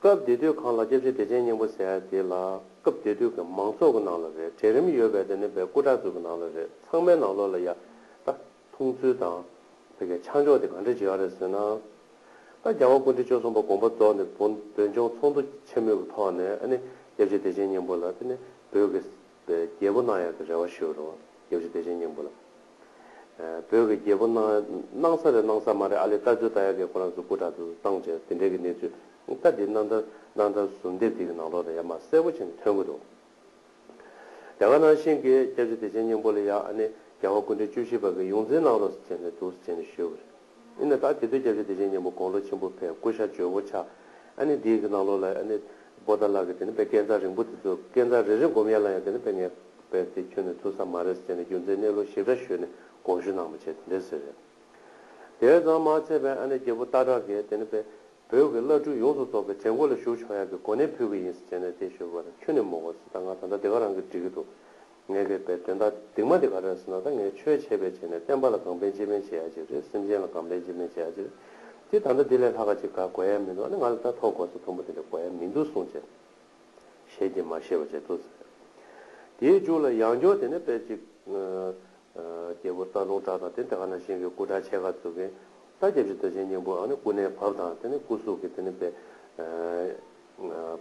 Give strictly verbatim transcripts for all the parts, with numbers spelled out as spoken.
སྐབས་དེ་དུས་གང་ལ་སྐྱབས་རྗེ་བདེ་ཆེན་སྙིང་པོ་ཟེར་ཡ་དེ་ལ་སྐབས་དེ་དུས་ཀྱི་མང་ཚོགས་ཀྱི་ནང་ལ་རེད། གྲལ་རིམ་ཡོད་པའི་དེ་ནི་བའི་སྐུ་དྲག་ཚོ་གི་ནང་ལ་རེད། ཚང་མའི་ནང་ལོགས་ལ་ཡ་ད་མཐོང་ཚུལ་དང་བོད་ཀྱི་ཆ་འཇོག་དེ་ག་འདྲ་བྱེད་ཡོད་རེད་ཟེར་ན། ད་རྒྱལ་བ་སྐུ་ཕྲེང་བཅུ་གསུམ་པ་དགོངས་པ་རྫོགས་ནས་བོད་བོད་ལྗོངས་ཚོགས་འདུ་ཆེན་མོའི་གི་ཐོག་ནས་ཨ་ནི་སྐྱབས་རྗེ་བདེ་ཆེན་སྙིང་པོ་ལ་དེ་ནི་བོད་ཀྱི་རྒྱལ་པོ་གནང་ཡག་གི་རེ་བ་ཞུས་རོགས། སྐྱབས་རྗེ་བདེ་ཆེན་སྙིང་པོ་ལ། བོད་ཀྱི་རྒྱལ་པོ་གནང་གནང་ས་རེད་གནང་ས་མ་རེད། ཨ་ལས་ལྟ་ཚུལ་ལྟ་ཡག་གི་ཁོ་རང་ཚོ་སྐུ་དྲག་ཚོ་བཏང་བྱས་དེ་འདྲའི་གི་གནས་ཚུལ་ད་འདི་རྣམ་ཐར་རྣམ་ཐར་ཟུར་འདེབས་འདི་གི་ནང་ལོགས་ལ་ཡ་མ་གསལ་པོ་བྱས་ནས་ཐོན་གི་འདུག་དེ་ག་ནང་བཞིན་གྱི་སྐྱབས་རྗེ་བདེ་ཆེན་སྙིང་པོ་ལ་ཡ་ཨ་ནི་རྒྱལ་བ་སྐུ་ཕྲེང་བཅུ་བཞི་པ་གི་ཡོངས་འཛིན་གནང་རོགས་ཟེར་བྱས་ནས་འདུག་ཟེར་བྱས་ནས་ཞུས་པ་རེད། ཡིན་ན་ད་དེ་དུས་སྐྱབས་རྗེ་བདེ་ཆེན་སྙིང་པོ་དགུང་ལོ་ཆེན་པོ་ཕེབས། སྐུ་ཤ་འཇོལ་པོ་ཆགས། ཨ་ནི་འདིའི་གི་ནང་ལོགས་ལ་ཨ་ནི་པོ་ཏཱ་ལ་གི་དེ་ནི་དཔེ་སྐས་འཛེག་རིང་པོ་དེ་ཚོ་སྐས་འཛེག་རེ་རེ་སྒོམ་ཡ་ལ་ཡང་དེ་ནི་དཔེ་ངས་དཔེ་དེ་ཁྱོན་ནས་ཐུབ་ས་མ་རེད་ཟེར་ནས་རྒྱུ་མཚན་གནས་ལུགས་ཞིབ་ཕྲ་ཞུས་ནས་དགོངས་ཞུ་གནང་བ་བྱས་དེ་འདྲ་ཟེར་རེད། དེ་ཙམ་མ་ཚད་པའི་ཨ་ནི་རྒྱལ་པོ་སྟག་བྲག་གིས་དེ་ནི་དཔེ་བོད་ཀྱི་བླ་སྤྲུལ་ཡོངས་སུ་རྫོགས་པའི་བྲན་གོ་ལ་བཞུགས་ཆོག་ཡ་གི་གོ་གནས་ཕུལ་གི་ཡིན་ཟེར་བྱས་ནས་དེ་ཞུས་པ་ལ་ཁྱོན་ནས་མི་དགོས་ཟེར། ད་ང་ད་ལྟ་དེ་ག་རང་གི་འགྲིག་གི་འདུག་ངས་གི་པའི་དོན་དག་སྡིག་མ་དེ་ག་རེ་རེད་ཟེར་ན། ད་ངས་ཆོས་བྱས་པའི་བྱས་ནས་བསྟན་པ་ལ་གང་ཕན་ཅི་ཕན་བྱེད་ཡ་ཅིག་རེད། སེམས་ཅན་ལ་གང་ཕན་ཅི་ཕན་བྱེད་ཡ་ཅིག་རེད། དེ་ད་ལྟ་འདི་ལས་ལྷག་ག་ཅིག་ག་དགོས་ཡ་མི་འདུག་ཨ་ནི་ང་ལ་ད་ཐོབ་དགོས་ས་མཐོན་པོ་དེ་འདྲ་དགོས་ཡ་མི་འདུག་གསུངས་བྱས་ཞལ་གྱིས་མ་བཞེས་པ་བྱས་འདུག་ཟེར། དེའི་མཇུག་ལ་ཡང་བསྐྱར་དེ་ནས་དཔེ་ཅིག་རྒྱལ་པོ་སྟག་ལུང་བྲག་དང་དེ་དེ་ག་ནང་བཞིན་གྱི་སྐུ་དྲག་ཆེ་ཁག་ཚོ་གིས་ད་སྐྱབས་རྗེ་བདེ་ཆེན་སྙིང་པོ་ཨ་ནི་སྐུ་ནས་བབས་དང་དེ་ནས་སྐུ་གཟུགས་ཀྱི་དེ་ནས་དཔེ།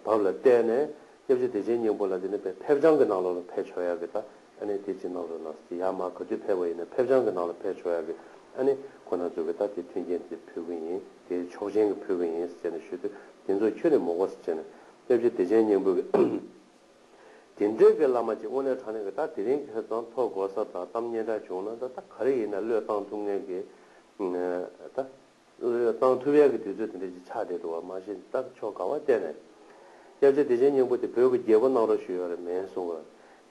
བབས་ལ་བལྟས་ནས་སྐྱབས་རྗེ་བདེ་ཆེན་སྙིང་པོ་ལ་དེ་ནི་དཔེ་ཕེབས་བྱང་གི་ནང་ལོགས་ལ་ཕེབས་ཆོག་ཡག་གི་ད་ཨ་ནི་དེ་ཅི་གནང་རོགས་གནང་ཟེར། ཡར་མར་ག་དུས་ཕེབས་པ་ཡིན་ན་ཕེབས་བྱང་གི་ནང་ལ་ཕེབས་ཆོག་ཡག་གི་ཨ་ནི་ཁོ་རང་ཚོ་གི་ད་དེ་མཐུན་རྐྱེན་དེ་ཕུལ་གི་ཡིན། དེ་ཆོག་མཆན་གི་ཕུལ་གི་ཡིན་ཟེར་ནས་ཞུས་དུས་དེ་ཚོ་ཁྱོན་ནས་མི་དགོས་ཟེར་བྱས་ནས་སྐྱབས་རྗེ་བདེ་ཆེན་སྙིང་པོ་གི་དེ་འདྲའི་གི་བླ་མ་ཅིག་དངོས་གནས་དྲང་གནས་གི་ད་དེ་རིང་ཁ་སང་ཐོབ་དགོས་ས་དང་གཏམ་སྙན་གྲགས་བྱུང་ན་ད་ད་ག་རེ་ཡིན་ན་བློས་བཏང་ཐུབ་མཁན་གི་ད། བཏང་ཐུབ་ཡག་གི་དུས་ཚོད་དེ་འདྲ་ཞིག་ཆགས་བསྡད་འདུག་བ། མ་གཞི་ད་ཕྱོགས་ག་བ་བལྟས་ནས། སྐྱབས་རྗེ་བདེ་ཆེན་སྙིང་པོ་དེ་བོད་ཀྱི་རྒྱལ་པོ་གནང་རོགས་ཞུས་ཡོད་རེད་མེད་གསུང་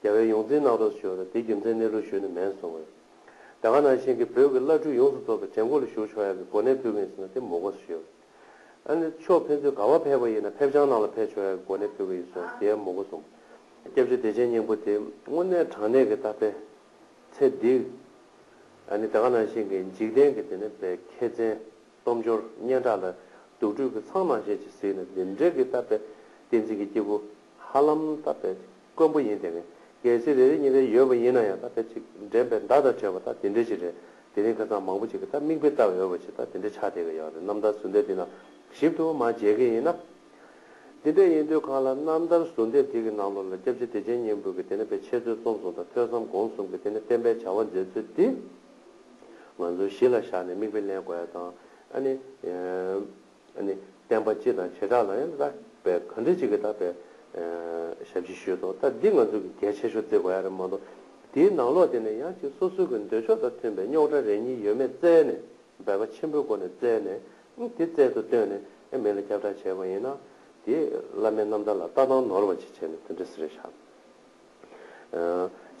གི་རེད། རྒྱལ་བའི་ཡོངས་འཛིན་གནང་རོགས་ཞུས་ཡོད་རེད། དེ་རྒྱུ་མཚན་གནས་ལུགས་ཞུས་ནས་མེད་གསུང་གི་རེད། དེ་ག་ནང་བཞིན་གྱི་བོད་ཀྱི་བླ་སྤྲུལ་ཡོངས་སུ་རྫོགས་པའི་བྲན་གོ་ལ་བཞུགས་ཆོག་ཡག་གི་གོ་གནས་ཕུལ་གི་ཡིན་ཟེར་ན་དེ་མི་དགོས་ཞུས་ཡོད་རེད། ཨ་ནི་ཕྱོགས་ཕན་ཚུན་ག་བ་ཕེབས་པ་ཡིན་ན་ཕེབས་བྱང་ནང་ལ་ཕེབས་ཆོག་ཡག་གི་གོ་གནས་ཕུལ་གི་ཡིན་གསུངས། དེ་མི་དགོས་གསུངས། སྐྱབས་རྗེ་བདེ་ཆེན་སྙིང་པོ་དེ་དངོས་གནས་དྲང་གནས་ཀྱི་ད་དཔེ། ཚེ་འདི། ཨ་ནི་དེ་ག་ནང་བཞིན་གྱི་འཇིག་རྟེན་གྱི་དེ་ནི་པའི་ཁྱད་མཚན་སྟོབས་འབྱོར་སྙན་གྲགས་ལ་དུག་སྦྲུལ་གྱི་ཚང་ནང་བཞིན་གྱི་གཟིགས་ནས་འདི་འདྲའི་གི་ད་པའི་བསྟན་འཛིན་གྱི་སྐྱེས་བུ་ཧ་ལམ་ད་པའི་དཀོན་པོ་ཡིན་དེ་ནི་གལ་སྲིད་རེ་རེ་གཉིས་རེ་ཡོད་པ་ཡིན་ན་ཡང་ད་པའི་ཅིག་འགྲན་པའི་མདའ་དང་བྲལ་བ་ད་དེ་འདྲ་ཞིག་རེད། དེ་རིང་ཁ་སང་མང་པོ་ཅིག་གི་ད་མིག་དཔེ་ལྟ་བ་ཡོད་པ་ཞིག་ད་དེ་འདྲ་ཆགས་བསྡད་ཀྱི་ཡོད་རེད། རྣམ་ཐར་ཟུར་འདེབས་འདི་ན་ཞིབ་ཏུ་མ་མཇལ་གི་ཡིན་ན། འདི་འདྲ་ཡིན་དུས་གང་ལ་རྣམ་ཐར་ཟུར་འདེབས་དེ་གི་ནང་ལོགས་ལ་སྐྱབས་རྗེ་བདེ་ཆེན་སྙིང་པོ་གི་དེ་ནས་པའི་འཆད་རྩོད་རྩོམ་གསུམ་དང་ཐོས་བསམ་སྒོམ་གསུམ་གི་དེ་ནས་བསྟན་པའི་བྱ་བ་མཛད་ཚུལ་འདི་ང་ཚོ་གཞི་ལ་བཞག་ནས་མིག་དཔེ་ལེན་དགོས་ཡ་དང་ཨ་ནི། ཨ་ནི་བསྟན་པ་སྤྱི་དང་བྱེ་བྲག་ལ་ཡང་ད་པའི་ག་འདྲ་ཅིག་གི་ད་པའི་ཞབས་ཕྱི་ཞུས་ཐོག་ད་འདི་ང་ཚོ་གི་གལ་ཆེ་ཤོས་བརྩི་དགོས་ཡ་རེད་མ་གཏོགས་དེའི་ནང་ལོགས་དེ་ནས་ཡང་ཅིག་སོ་སོའི་གི་འདོད་ཕྱོགས་དང་མཐུན་པའི་རྙོག་དྲ་རེ་གཉིས་ཡོད་མེད་བཙལ་ནས། འབད་པ་ཆེན་པོའི་སྒོ་ནས་བཙལ་ནས་དེ་རྩལ་དུ་བཏོན་ནས་མི་ལ་ཁྱབ་བསྒྲགས་བྱས་པ་ཡིན་ན་དེ་བླ་མའི་རྣམ་ཐར་ལ་ལྟ་སྟངས་ནོར་བ་ཅིག་བྱས་ནས་དེ་འདྲ་ཟེར་བཞག་བྱས་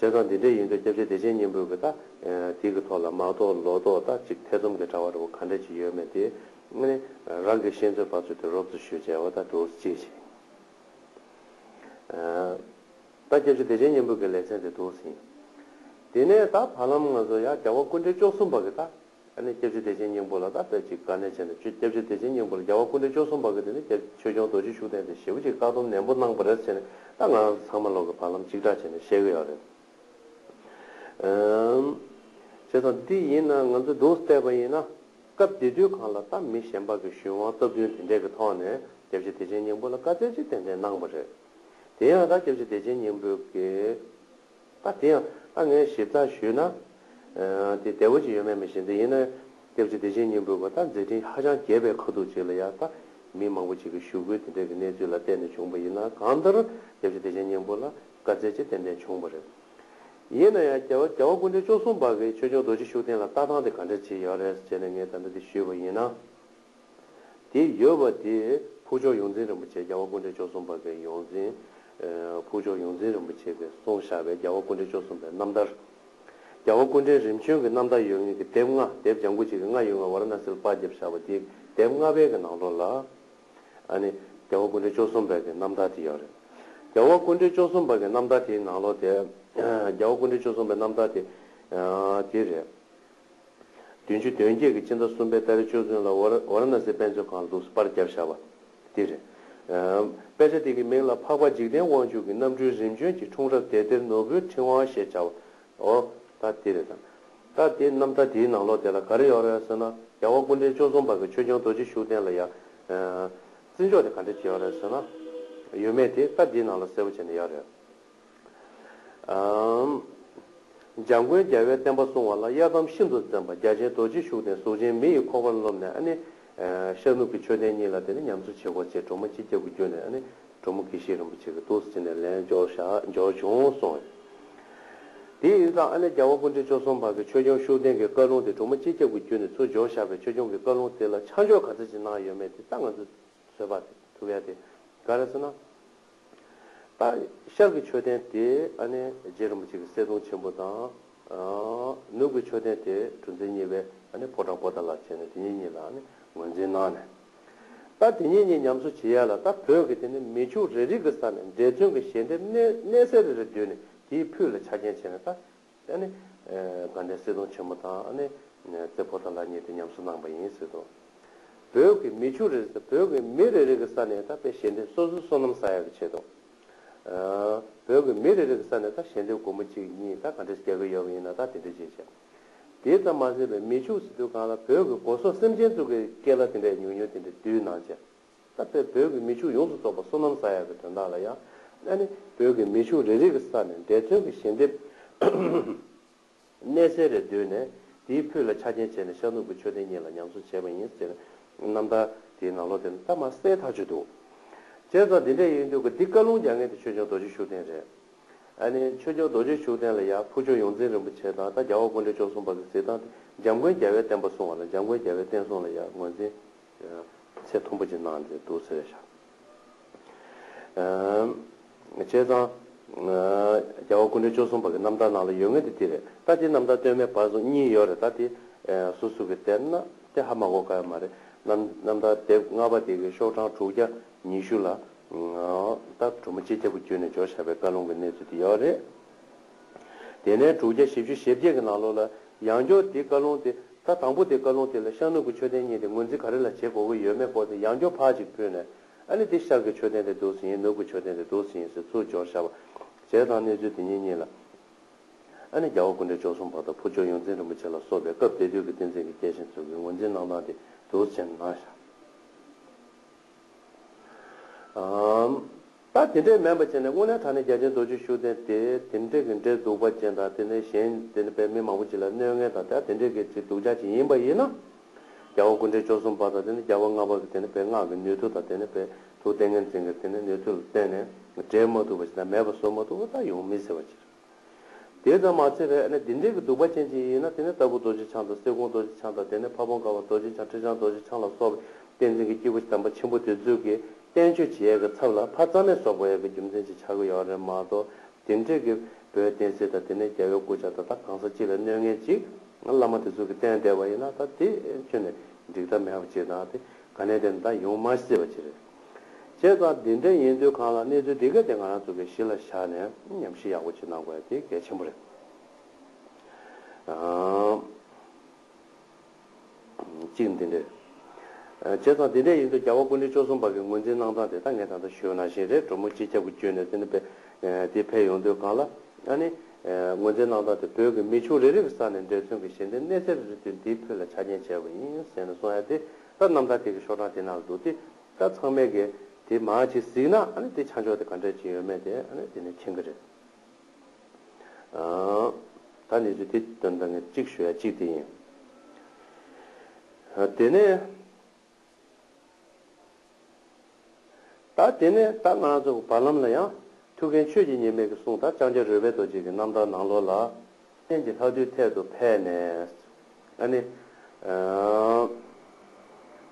ཙང་འདི་འདྲ་ཡིན་དུས་སྐྱབས་རྗེ་བདེ་ཆེན་སྙིང་པོའི་གི་ད་དེ་གི་ཐོག་ལ་མ་རྟོགས་ལོག་རྟོག་ད་ཅིག་ཐེ་ཚོམ་གི་དྲ་བ་རེ་བ་ག་འདྲ་ཅིག་ཡོད་མེད་དེ་ནི་རང་གི་ཤེས་ཚོད་པ་ཚོད་དུ་རོབ་ཙམ་ཞུས་བྱས་པ་ད་འདུག་ཅིག་བྱས། ད་སྐྱབས་རྗེ་བདེ་ཆེན་སྙིང་པོ་གི་ལེ་ཚན་དེ་འདུག་ཟིན། དེ་ནས་ད་བར་ལམ་ང་ཚོ་ཡ་རྒྱལ་བ་སྐུ་ཕྲེང་བཅུ་གསུམ་པ་གི་ད། ཨ་ནི་སྐྱབས་རྗེ་བདེ་ཆེན་སྙིང་པོ་ལ་ད་དཔེ་ཅིག་དཀའ་གནད་བྱས་ནས་སྐྱབས་རྗེ་བདེ་ཆེན་སྙིང་པོ་ལ་རྒྱལ་བ་སྐུ་ཕྲེང་བཅུ་གསུམ་པ་གི་དེ་ནི་ཆོས་སྐྱོང་རྡོ་རྗེ་ཤུགས་ལྡན་དེ་ཞེ་པོ་ཅིག་བཀག་སྡོམ་ནན་པོ་གནང་བ་རེད་ཟེར་ནས་ད་ང་རང་ཚོ་ཚང་མ་ལོག་གི་བར་ལམ་གཅིག་གྲགས་བྱས་ནས་བཤད་ཀྱི་ཡོད་རེད། ཨམ། བྱས་ཙང་འདི་ཡིན་ན་ང་ཚོ་འདུག་བལྟས་པ་ཡིན་ན་སྐབས་དེ་དུས་གང་ལ་ད་མི་གཞན་པ་གི་ཞུ་དབང་སྟབས་བསྟུན་དེ་འདྲས་ཀྱི་ཐོག་ནས་སྐྱབས་རྗེ་བདེ་ཆེན་སྙིང་པོ་ལ་བཀའ་སྩལ་ཅིག་ཏན་ཏན་གནང་བ་རེད། དེ་ཡང་ད་སྐྱབས་རྗེ་བདེ་ཆེན་སྙིང་པོ་གི་ད་དེ་ཡང་ད་ངས་ཞིབ་ཚགས་ཞུས་ན། ཨ་དེ་བདེ་བོ་ཅིག་ཡོད་མེད་མི་ཤེས། དེ་ཡིན་ན་སྐྱབས་རྗེ་བདེ་ཆེན་སྙིང་པོའི་སྐོར་ད་མཛད་འཕྲིན་ཧ་ཅང་རྒྱས་པའི་ཁ་ཐུག་ཅིག་ལ་ཡ་ད་མི་མང་པོ་ཅིག་གིས་ཞུ་སྐུལ་དེ་འདྲ་གི་གནས་ཚུལ་ལ་བརྟེན་ནས་བྱུང་བ་ཡིན་ན་གང་ལྟར་སྐྱབས་རྗེ་བདེ་ཆེན་སྙིང་པོ་ལ་བཀའ་སྩལ་ཅིག་ཏན་ཏན་བྱུང་བ་རེད། ཡིན་ན་ཡང་རྒྱལ་བ་རྒྱལ་བ་སྐུ་ཕྲེང་བཅུ་གསུམ་པ་གིས་ཆོས་སྐྱོང་རྡོ་རྗེ་ཤུགས་ལྡན་ལ་ལྟ་སྟངས་དེ་ག་འདྲ་ཅིག་ཡོད་རེད་ཟེར་ནས་ངས་ད་ལྟ་འདི་ཞུས་པ་ཡིན་ན། དེ་ཡོད་པ་དེ་ཕུགས་ཆོས་ཡོངས་འཛིན་རིན་པོ་ཆེ་རྒྱལ་བ་སྐུ་ཕྲེང་བཅུ་གསུམ་པ་གི་ཡོངས་འཛིན། ཨ་ཕུགས་ཆོས་ཡོངས་འཛིན་རིན་པོ་ཆེ་གིས་གསུངས་བཞག་པའི་རྒྱལ་བ་སྐུ་ཕྲེང་བཅུ་གསུམ་པའི་རྣམ་ཐར། རྒྱལ་བ་སྐུ་ཕྲེང་རིམ་བྱོན་གྱི་རྣམ་ཐར་ཡོད་མཁན་གྱི་དེབ་ལྔ་དེབ་ལྗང་ཁུ་གཅིག་གིས་ལྔ་ཡོད་ལྔ་ཝཱ་ར་ཎ་སིར་པར་བརྒྱབ་བཞག་པ་དེ་དེབ་ལྔ་པའི་གི་ནང་ལོགས་ལ། ཨ་ནི་རྒྱལ་བ་སྐུ་ཕྲེང་བཅུ་གསུམ་པའི་གི་རྣམ་ཐར་དེ་ཡོད་རེད། རྒྱལ་བ་སྐུ་ཕྲེང་བཅུ་གསུམ་པ་གི་རྣམ་ཐར་དེའི་ནང་ལོགས་དེ། རྒྱལ་བ་སྐུ་ཕྲེང་བཅུ་གསུམ་པའི་རྣམ་ཐར་དེ། ཨ་དེ་རེད། བདུན་ཅུ་དོན་བརྒྱད་ཀྱི་སྤྱི་ཟླ་གསུམ་པའི་ཏ་རིག་བཅུ་བདུན་ལ་ཝཱ་ར་ཝཱ་ར་ཎ་སི་དཔེ་མཛོད་ཁང་ལ་འདུག་སེ་པར་བརྒྱབ་བཞག་པ་དེ་རེད། དཔེ་ཆ་དེ་གི་མིང་ལ་འཕགས་པ་འཇིག་རྟེན་དབང་ཕྱུག་གི་རྣམ་སྤྲུལ་རིམ་བྱོན་གྱི་འཁྲུངས་རབས་དེབ་ཐེར་ནོར་བུའི་ཕྲེང་བ་ཞེས་བྱའོ། འོ། ད་དེ་རེད་དམ། ད་དེ་རྣམ་ཐར་དེའི་ནང་ལོགས་དེ་ལ་ག་རེ་ཡོད་རེད་ཟེར་ན། རྒྱལ་བ་སྐུ་ཕྲེང་བཅུ་གསུམ་པ་གི་ཆོས་སྐྱོང་རྡོ་རྗེ་ཤུགས་ལྡན་ལ་ཡང་། བརྩི་འཇོག་དེ་ག་འདྲ་བྱས་ཡོད་རེད་ཟེར་ན། ཡོད་མེད་དེ་ད་དེའི་ནང་ལ་གསལ་པོ་བྱས་ནས་ཡོད་རེད། ཨམ། འཇམ་མགོན་རྒྱལ་བའི་བསྟན་པ་སྲུང་བ་ལ་གཡར་དམ་ཤིན་ཏུ་བརྩོན་པ་རྒྱ་ཆེན་རྡོ་རྗེ་ཤུགས་ལྡན་གཟུགས་ཅན་མི་ཡི་ཁོག་པར་རློམ་ནས། ཨ་ནི། ཨ། ཤར་ནུབ་ཀྱི་མཆོད་རྟེན་གཉིས་ལ་དེ་ནི་ཉམས་གསོ་བྱེད་དགོས་ཅེས་གྲོགས་མོ་སྤྱི་ཁྱབ་ཀྱིས་བརྒྱུད་ནས། ཨ་ནི། གྲོགས་མོ་དགེ་བཤེས་རིན་པོ་ཆེ་གིས་འདུག་སེ་བྱས་ནས་ལན་འབྱོར་བཞག་འབྱོར་བྱུང་གསུངས། དེ་ཡིན་ཙང་། ཨ་ནི། རྒྱལ་བ་སྐུ་ཕྲེང་བཅུ་གསུམ་པ་གི་ཆོས་སྐྱོང་ཤུགས་ལྡན་གྱི་བཀའ་ལུང་དེ་གྲོགས་མོ་སྤྱི་ཁྱབ་ཀྱིས་བརྒྱུད་ནས་ཚུར་འབྱོར་བཞག་པའི་ཆོས་སྐྱོང་གི་བཀའ་ལུང་དེ་ལ་ཆ་འཇོག་ག་ཚོད་ཅིག་གནང་ཡོད་མེད་དེ་ད་ང་ཚོས་ཚོད་དཔག་ཐུབ་ཡ་དེ་ག་རེ་ཟེར་ན། ད་ཤར་གྱི་མཆོད་རྟེན་དེ་ཨ་ནི་རྗེ་རིན་པོ་ཆེ་གི་གསེར་གདུང་ཆེན་པོ་དང་། ཨ། ནུབ་ཀྱི་མཆོད་རྟེན་དེ་གྲུ་འཛིན་གཉིས་པའི་ཨ་ནི་ཕོ་བྲང་པོ་ཏཱ་ལ་བྱས་ནས་དེ་གཉིས་གཉིས་ལ་ཨ་ནི་ངོས་འཛིན་གནང་ནས། ད་དེ་གཉིས་གཉིས་ཉམས་གསོ་བྱེད་ཡ་ལ། ད་བོད་ཀྱི་དེ་ནི་མི་ཕྱུགས་རེ་རེ་གི་ས་ནས་འབྲེལ་མཚོན་གྱི་ཞལ་འདེབས་གནས་གནས་ཚད་རེ་རེ་བསྡུས་ནས་དེའི་ཕུད་ལ་ཆ་རྐྱེན་བྱས་ནས། ད་ཨ་ནི། ཨ། དགའ་ལྡན་གསེར་གདུང་ཆེན་མོ་དང་། ཨ་ནི། རྩེ་ཕོ་ཏཱ་ལ་གཉིས་དེ་ཉམས་གསོ་གནང་པ་ཡིན་ཟེར་དོ། བོད་ཀྱི་མི་ཕྱུགས་རེ་རེ། བོད་ཀྱི་མི་རེ་རེ་གི་ས་ནས་ད་དཔེ་ཞལ་འདེབས་སོ་སོའི་བསོད་ནམས་བསགས་ཡག་གི་ཆེད་དུ། ཨ། བོད་ཀྱི་མི་རེ་རེ་གི་ས་ནས་ད་ཞལ་འདེབས་སྒོར་མོ་གཅིག་གཉིས་ད་ག་འདྲས་རྒྱག་གི་ཡོད་པ་ཡིན་ན། ད་དེ་འདྲས་བྱས་བྱས། དེ་ཙམ་མ་ཟད་པའི་མི་ཕྱུགས་ཟེར་དུས་སྒང་ལ་བོད་ཀྱི་སྒོ་ཟོག་སེམས་ཅན་ཚོ་གི་སྐད་ལ་དེ་འདྲས་ཉུང་ཉུང་དེ་འདྲས་བསྡུས་གནང་བྱས། ད་དཔེ་བོད་ཀྱི་མི་ཕྱུགས་ཡོངས་སུ་རྫོགས་པ་བསོད་ནམས་བསགས་ཡག་གི་དོན་དག་ལ་ཡང་། ཨ་ནི་བོད་ཀྱི་མི་ཕྱུགས་རེ་རེ་གི་ས་ནས་འབྲེལ་མཚོན་གྱི་ཞལ་འདེབས་གནས་ཚད་རེ་བསྡུས་ནས་དེའི་ཕུད་ལ་ཆ་རྐྱེན་བྱས་ནས་ཤར་ནུབ་ཀྱི་མཆོད་རྟེན་གཉིས་ལ་ཉམས་གསོ་བྱས་པ་ཡིན་ཟེར། རྣམ་ཐར་དེའི་ནང་ལོགས་དེ་ལ་ད་མ་གསལ་ཐག་ཆོད་འདུག་བྱས་ཙང་འདི་འདྲ་ཡིན་དུས་ཀྱི་འདི་བཀའ་ལུང་རྒྱག་མཁན་དེ་ཆོས་སྐྱོང་རྡོ་རྗེ་ཤུགས་ལྡན་རེད། ཨ་ནི་ཆོས་སྐྱོང་རྡོ་རྗེ་ཤུགས་ལྡན་ལ་ཡང་ཕུར་ལྕོག་ཡོངས་འཛིན་རིན་པོ་ཆེ་དང་། ད་རྒྱལ་བ་སྐུ་ཕྲེང་བཅུ་གསུམ་པ་གི་གཟིགས་སྟངས་དེ་འཇམ་མགོན་རྒྱལ་བའི་བསྟན་པ་སྲུང་བ་ལ་འཇམ་མགོན་རྒྱལ་བའི་བསྟན་སྲུང་ལ་ཡང་ངོས་འཛིན་ཚད་མཐོན་པོ་ཅིག་གནང་མཛད་འདུག་ཟེར་བཞག་ཨམ། བྱས་ཙང་། ཨ། རྒྱལ་བ་སྐུ་ཕྲེང་བཅུ་གསུམ་པ་གི་རྣམ་ཐར་ནང་ལ་ཡོད་མཁན་དེ་འདི་རེད། ད་དེ་རྣམ་ཐར་སྟོད་སྨད་བར་གསུམ་གཉིས་ཡོད་རེད། ད་དེ། ཨ། སོ་སོ་གིས་བལྟས་ན་དེ་ཧ་མ་གོ་ག་ཡོད་མ་རེད། རྣམ་རྣམ་ཐར་དེབ་ལྔ་པ་དེ་གི་ཤོག་གྲངས་དྲུག་བརྒྱ་ཉི་ཤུ་ལ། ཨ། ད་གྲོགས་མོ་སྤྱི་ཁྱབ་ཀྱིས་བརྒྱུད་ནས་འབྱོར་བཞག་པའི་བཀའ་ལུང་གི་གནས་ཚུལ་དེ་ཡོད་རེད། དེ་ནས་དྲུག་བརྒྱ་བཞི་བཅུ་ཞེ་བརྒྱད་ཀྱི་ནང་ལོགས་ལ་ཡང་བསྐྱར་དེའི་བཀའ་ལུང་དེ། ད་དང་པོ་དེའི་བཀའ་ལུང་དེ་ལ་ཤར་ནུབ་ཀྱི་མཆོད་རྟེན་གཉིས་དེ་ངོས་འཛིན་ག་རེ་ལ་བྱེད་དགོས་ཀྱི་ཡོད་མེད་སྐོར་དེ་ཡང་བསྐྱར་ཕར་ཅིག་ཕུལ་ནས། ཨ་ནི་དེ་ཤར་གྱི་མཆོད་རྟེན་དེ་འདུག་སེ་ཡིན། ནུབ་ཀྱི་མཆོད་རྟེན་དེ་འདུག་སེ་ཡིན་ཟེར་ཚུར་འབྱོར་བཞག་པ་བྱས་ཙང་། གནས་ཚུལ་དེ་གཉིས་གཉིས་ལ། ཨ་ནི་རྒྱལ་བ་སྐུ་ཕྲེང་བཅུ་གསུམ་པ་དང་ཕུར་ལྕོག་ཡོངས་འཛིན་རིན་པོ་ཆེ་ལ་སོགས་པའི་སྐབས་དེ་དུས་ཀྱི་བསྟན་འཛིན་གྱི་སྐྱེས་ཆེན་ཚོ་གིས་ངོས་འཛིན་གནང་སྟངས་དེ་འདུག་སེ་གནང་བཞག་ཨམ། ད་དེ་འདྲས་མིན་པ་བྱས་ནས་དངོས་གནས་དྲང་གནས་རྒྱ་ཆེན་རྡོ་རྗེ་ཤུགས་ལྡན་དེ་དེ་འདྲས་ཀྱི་འདྲེ་གདུག་པ་ཅན་དང་། དེ་ནས་གཞན་དེ་ནི་དཔེ་མི་མང་པོ་ཅིག་ལ་གནོད་མཁན་དང་། ད་དེ་འདྲས་ཀྱི་ཅིག་སྡུག་ཅག་ཅིག་ཡིན་པ་ཡིན་ན། རྒྱལ་བ་སྐུ་ཕྲེང་བཅུ་གསུམ་པ་དང་། དེ་ནི་རྒྱལ་བ་ལྔ་པ་གི་དེ་ནི་དཔེ་སྔགས་ཀྱི་ནུས་མཐུ་དང་། དེ་ནི་དཔེ་ཐུགས་ཏིང་ངེ་འཛིན་གྱི་དེ་ནི་ནུས་མཐུ་ལ་བརྟེན་ནས་བསྒྲལ་མ་ཐུབ་པ་ཞིག་དང་། མེད་པ་བཟོ་མ་ཐུབ་པ་ད་ཡོང་མི་སྲིད་པ་ཅིག་དེ་ཙམ་མ་ཚད་པའི་ཨ་ནི་འདི་འདྲའི་གི་གདུག་པ་ཅན་ཅིག་ཡིན་ན། དེ་ནི་ལྟ་བུ་རྡོ་རྗེ་འཆང་དང་། གསེར་སྐུ་རྡོ་རྗེ་འཆང་དང་། དེ་ནི་ཕ་བོང་ཁ་པ་རྡོ་རྗེ་འཆང་། ཁྲི་བྱང་རྡོ་རྗེ་འཆང་ལ་སོགས་པའི་བསྟན་འཛིན་གྱི་སྐྱེས་བུ་དམ་པ་ཆེན་པོ་དེ་ཚོས་ཀྱི་བསྟན་བཅོས་བྱེད་ཡས་ཀྱི་ཚབ་ལ་ཕར་རྩ་མེད་བཟོ་དགོས་ཡས་ཀྱི་རྒྱུ་མཚན་ཅིག་ཆགས་ཀྱི་ཡོད་རེད་མ་གཏོགས། དེ་འདྲའི་གི་བོད་བསྟན་སྲིད་དང་། དེ་ནས་རྒྱལ་བའི་སྐུ་ཕྱྭ་དང་། ད་གང་ཟག་སྤྱི་ལ་གནོད་མཁན་ཅིག་བླ་མ་དེ་ཚོ་གིས་བསྟན་བསྡད་པ་ཡིན་ན། ད་དེ་ཁྱོན་ནས་འགྲིག་ཐབས་མེད་པ་ཅིག་དང་། དེ་ག་ནས་བལྟས་ན་ད་ཡོང་མ་སྲིད་པ་ཅིག་རེད། བྱས་ཙང་འདི་འདྲ་ཡིན་དུས་སྒང་ལ་གནས་ཚུལ་འདི་ག་དེ་ང་རང་ཚོ་གིས་གཞི་ལ་བཞག་ནས་ཉམས་ཞིབ་ཡག་པོ་ཅིག་གནང་དགོས་ཡ་དེ་གལ་ཆེན་པོ་རེད། ཨང་། གཅིག་འདི་འདྲ་རེད། བྱས་ཙང་འདི་འདྲ་ཡིན་དུས་རྒྱལ་བ་སྐུ་ཕྲེང་བཅུ་གསུམ་པ་གི་ངོས་འཛིན་གནང་སྟངས་དེ་ད་ངས་ད་ལྟ་ཞུས་པ་ནང་བཞིན་རེད། གྲོགས་མོ་སྤྱི་ཁྱབ་ཀྱིས་བརྒྱུད་ནས་དེ་ནི་དཔེ་དེ་ཕེབས་ཡོང་དུས་སྒང་ལ། ཨ་ནི། ཨ། ངོས་འཛིན་གནང་སྟངས་དེ་བོད་ཀྱི་མི་ཕྱུགས་རེ་རེ་གི་ས་ནས་འབྲེལ་མཚོན་གྱི་ཞལ་འདེབས་གནས་ཚད་རེ་རེ་བསྡུས་འདིའི་ཕུད་ལ་ཆ་རྐྱེན་བྱས་པ་ཡིན་ཟེར་ནས་གསུང་ཡ་དེ། ད་རྣམ་ཐར་དེ་གི་ཤོག་གྲངས་དེ་ནང་ལ་འདུག་སྟེ། ད་ཚང་མས་ཀྱི་དེ་མར་ཅིག་གཟིགས་ན། ཨ་ནི་དེ་ཆ་འཇོག་དེ་ག་འདྲ་ཅིག་ཡོད་མེད་དེ་ཨ་ནི་དེ་ནས་མཁྱེན་གྱི་རེད། ཨ། ད་གནས་ཚུལ་དེ་དོན་དག་ངས་གཅིག་ཞུ་ཡ་གཅིག་དེ་ཡིན། ཨ། དེ་ནས། ད་དེ་ནས་ད་ང་རང་ཚོ་བར་ལམ་ལ་ཡང་ཐུའུ་བཀྭན་ཆོས་ཀྱི་ཉི་མ་གི་གསུང་དང་། ལྕང་སྐྱ་རོལ་པའི་རྡོ་རྗེ་གི་རྣམ་ཐར་ནང་ལོགས་ལ། ལྷ་ཡི་ལྷ་བདུད་ཐད་དུ་འཕེལ་ནས། ཨ་ནི། ཨ།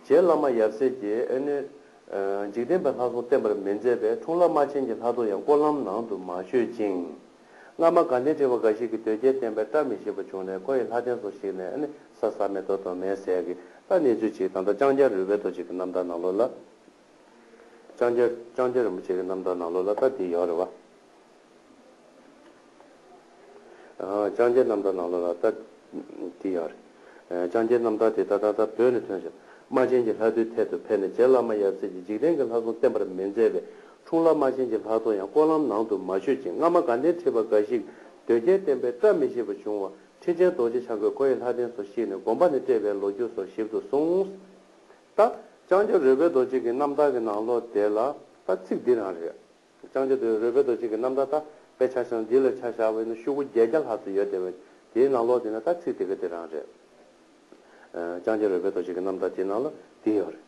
རྗེ་བླ་མ་ཡབ་སྲས་ཀྱིས། ཨ་ནི། ཨ། འཇིག་རྟེན་པའི་ལྷ་སྲུང་བསྟེན་པར་མི་མཛད་པས། འཁྲུངས་ལྷ་རྨ་ཆེན་གྱི་ལྷ་ཚོགས་ཡང་སྐོར་ལམ་ནང་དུ་མ་བྱོན་ཅིང་། སྔ་མ་དགའ་ལྡན་ཁྲི་པ་འགའ་ཞིག་གིས་དོལ་རྒྱལ་བསྟེན་པས་བཀྲ་མི་ཤིས་པ་བྱུང་ནས། ཁོ་ཡི་ལྷ་རྟེན་སོགས་ཞིག་ནས། ཨ་ནི། ས་ཟག་མེད་གཏོར་དང་མེད་ཟེར་གྱི་ད་གནས་ཚུལ་ཅིག་ད་ལྟ་ལྕང་སྐྱ་རོལ་པའི་རྡོ་རྗེ་གི་རྣམ་ཐར་ནང་ལོགས་ལ། ལྕང་སྐྱ། ལྕང་སྐྱ་རིན་པོ་ཆེ་གི་རྣམ་ཐར་ནང་ལོགས་ལ་ད་འདི་ཡོད་རེད་བ། ཨ། ལྕང་སྐྱའི་རྣམ་ཐར་ནང་ལོགས་ལ་ད་འདི་ཡོད་རེད། ཨ། ལྕང་སྐྱའི་རྣམ་ཐར་དེ་ད་ད་ད་བོད་ནས་ཐོན་ཤག་རྨ་ཆེན་གྱི་ལྷ་ཐོའི་ཐད་དུ་ཕེབས་ནས། རྗེ་བླ་མ་ཡབ་སྲས་ཀྱིས་འཇིག་རྟེན་གྱི་ལྷ་སྲུང་བསྟེན་པར་མི་མཛད་པས། འཁྲུངས་ལྷ་རྨ་ཆེན་གྱི་ལྷ་ཐོ་ཡང་སྐོར་ལམ་ནང་དུ་མ་བཞུགས་ཅིང་། སྔ་མ་དགའ་ལྡན་ཁྲི་པ་འགའ་ཞིག་འདོད་རྒྱལ་བསྟན་པས་བཀྲ་མི་ཤིས་པ་བྱུང་བ། ཁྲི་ཆེན་རྡོ་རྗེ་འཆང་ཁོས་ཁོ་ཡི་ལྷ་རྟེན་སོགས་བཤིག་ནས་དགོན་པ་ནས་བསྐྲད་པའི་ལོ་རྒྱུས་སོགས་ཞིབ་ཏུ་གསུངས། ད་ལྕང་སྐྱ་རོལ་པའི་རྡོ་རྗེ་གི་རྣམ་ཐར་གྱི་ནང་ལོགས་དེ་ལ་ད་ཚིག་འདི་རང་རེད། ལྕང་སྐྱ་རོལ་པའི་རྡོ་རྗེ་གི་རྣམ་ཐར་ད་དཔེ་ཆ་བཞག་ན་འདི་ལ་ཆ་བཞག་པ་ཡིན་ན་ཤོག་གུ་བརྒྱད་བརྒྱ་ལྷག་ཙམ་ཡོད་བསྡད་པ། དེའི་ནང་ལོགས་དེ་ན་ད་ཚིག་དེ་ག་དེ་རང་རེད། ལྕང་སྐྱ་རོལ་པའི་རྡོ་རྗེ་གི་རྣམ་ཐར་དེའི་ནང་ལ་དེ་ཡོད་རེད།